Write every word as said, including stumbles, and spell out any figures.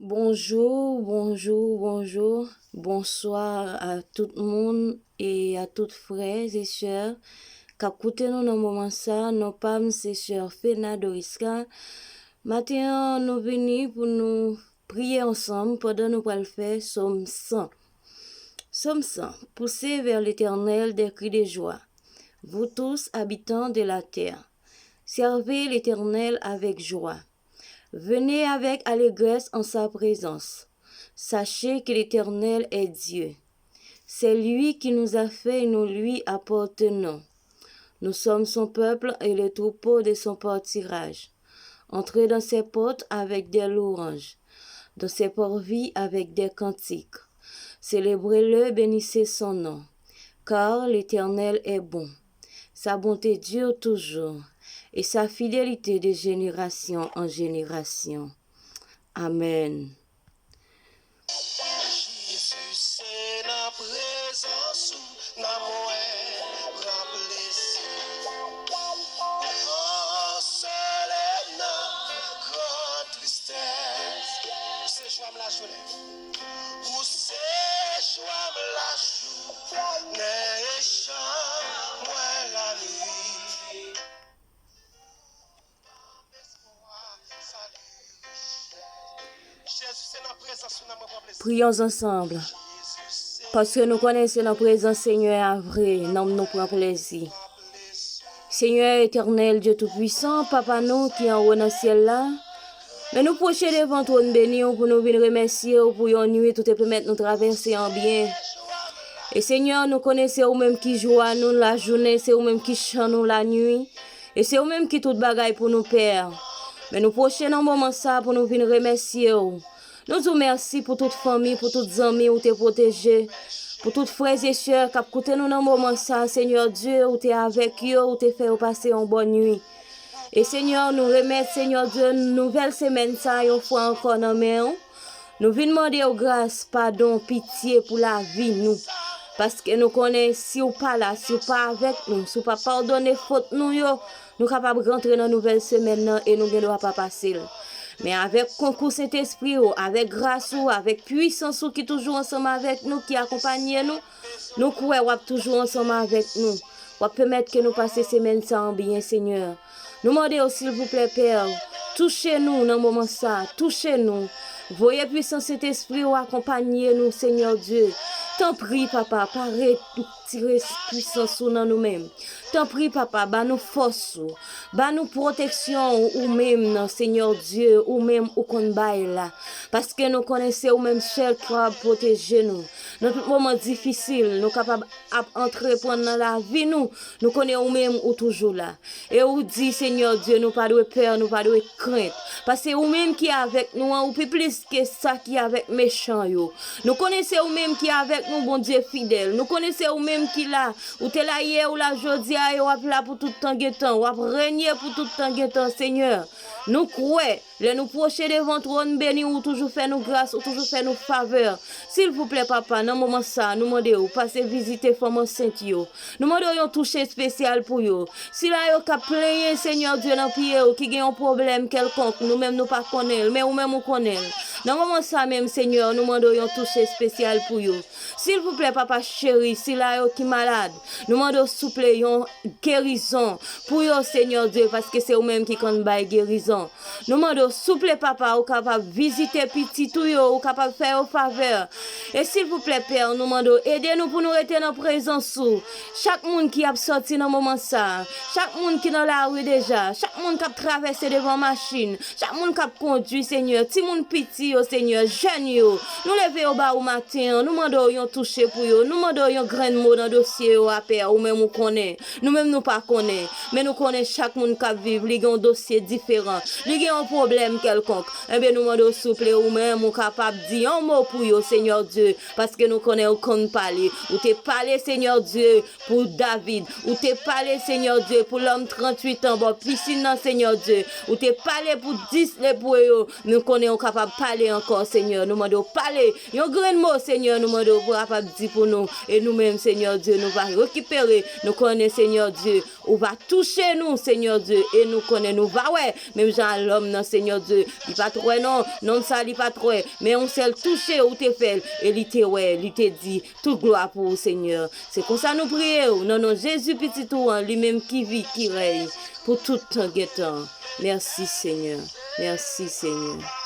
Bonjou, bonjou, bonjou. Bonswa a tout moun e a tout frè e sè k ap koute nou nan moman sa. Non pa m se sè Fena Doriska. Maten an, nou vini pou nou priye ansanm pandan nou pral fè Sòm san. Sòm san. Poussez vers l'Éternel des cris de joie, vous tous, habitants de la terre. Servez l'Éternel avec joie. Venez avec allégresse en sa présence. Sachez que l'Éternel est Dieu. C'est lui qui nous a fait et nous lui appartenons. Nous sommes son peuple et le troupeau de son pâturage. Entrez dans ses portes avec des louanges, dans ses parvis avec des cantiques. Célébrez-le, bénissez son nom, car l'Éternel est bon. Sa bonte dure toujours, et sa fidélité de génération en génération. Amèn. Jezi, se nan prezans ou nanm mwen pran plezi. Konsole nan gran tristès. Ou se jwa m lajounen. Ou se jwa m lajounen e chan mwen lannwit. Jezi, se nan prezans ou nanm mwen pran plezi. Priyons ansanm. Paske nou konnen se nan prezans Senyè a vre nanm nou pran plezi. Senyè Etènèl, Dye Toupisan, Papa nou ki anwo nan syèl la, men nou pwoche devan twòn beni w pou nou vin remèsye w pou yon nwit ou te pèmèt nou travèse an byen. E Senyè, nou konnen se ou menm ki jwa nou lajounen, se ou menm ki chan nou lannwit, e se ou menm ki tout bagay pou nou, Pè. Men nou pwoche nan moman sa pou nou vin remèsye w. Nou di w mèsi pou tout fanmi, pou tout zanmi ou te pwoteje, pou tout frè e sè k ap koute nou nan moman sa, Senyè Dye, ou te avèk yo, ou te fè yo pase yon bòn nwit. E Senyè, nou remèt, Senyè Dye, nouvèl semèn sa yon fwa ankò nan men w. Nou vin mande w gras, padon, pitye pou lavi nou. Paske nou konnen si w pa la, si w pa avèk nou, si w pa padone fot nou yo, nou kapab rantre nan nouvèl semèn nan e nou gen dwa pa pase l. Men avèk konkou Sentespri w, avèk gras ou, avèk pwisans ou ki toujou ansanm avèk nou, ki akonpanye nou, nou kwè w ap toujou ansanm avèk nou. W ap pèmèt ke nou pase semèn sa an byen, Senyè. Nou mande w, silvouplè, Pè, touche nou nan moman sa, touche nou. Voye pwisans Sentespri w akonpanye nou, Senyè Dye. Tanpri, Papa, pa retire pwisans ou nan nou menm. Tanpri, Papa, ba nou fòs ou. Ba nou pwoteksyon ou, ou menm nan, Senyè Dye, ou menm ou konn bay la. Paske nou konnen se ou menm sèl ki kapab pwoteje nou. Nan tout moman difisil, nou kapab ap antreprann nan lavi nou, nou konnen ou menm ou toujou la. E ou di, Senyè Dye, nou pa dwe pè, nou pa dwe krent. Paske ou menm ki avèk nou an, ou pi plis ke sa ki avèk mechan yo. Nou konnen se ou menm ki avèk nou, Bondye fidèl. Nou konnen se ou menm ki la. Ou te la yè, ou la jodi a, e w ap la pou tout tan gen tan. W ap renye pou tout tan gen tan, Senyè. Nou kwè, lè nou pwoche devan twòn beni w, ou toujou fè nou gras, ou toujou fè nou favè. Silvouplè, Papa, nan moman sa, nou mande w, pase vizite fanm ansent yo. Nou mande w yon touche espesyal pou yo. Sila yo k ap plenyen, Senyè Dye, nan pye yo, ki gen yon pwoblèm kèlkonk, nou menm nou pa konnen l, men ou menm ou konnen l. Nan moman sa menm, Senyè, nou mande w yon touche espesyal pou yo. Silvouplè, Papa cheri, sila yo ki malad, nou mande w souple yon gerizon pou yo, Senyè Dye, paske se ou menm ki konn bay gerizon. Nou mande w, souple, Papa, ou kapab vizite pitit ou yo, ou kapab fè yo favè. E silvouplè, Pè, nou mande w, ede nou pou nou rete nan prezans ou. Chak moun ki ap sòti nan moman sa, chak moun ki nan lari deja, chak moun k ap travèse devan machin, chak moun k ap kondui, Senyè, timoun piti yo, Senyè, jèn yo, nou leve yo ba ou maten an, nou mande w yon touche pou yo, nou mande w yon grenn mo nan dosye yo a, Pè, ou menm ou konnen. Nou menm nou pa konnen, men nou konnen chak moun k ap viv, li gen yon dosye diferan, li gen yon pwoblèm kèlkonk. Enben, nou mande w, souple, ou menm, ou kapab di yon mo pou yo, Senyè Dye, paske nou konnen ou konn pale. Ou te pale, Senyè Dye, pou David. Ou te pale, Senyè Dye, pou lòm tranntuit an bò pisin nan, Senyè Dye. Ou te pale pou dis lepre yo. Nou konnen ou kapab pale ankò, Senyè. Nou mande w pale yon grenn mo, Senyè. Nou mande w pou kapab di pou nou. E nou menm, Senyè Dye, nou va rekipere. Nou konnen, Senyè Dye, ou va touche nou, Senyè Dye. E nou konnen nou va wè. Menm jan a lòm nan, Senyè Dye, li pa t wè non. Nonm sa, li pa t wè. Men yon sèl touche ou te fè l. E li te wè, li te di, tout glwa pou ou, Senyè. Se konsa nou priye w, nan non Jezi, Pitit ou an, li menm ki viv, ki rèy pou tout tan gen tan. Mèsi, Senyè. Mèsi, Senyè.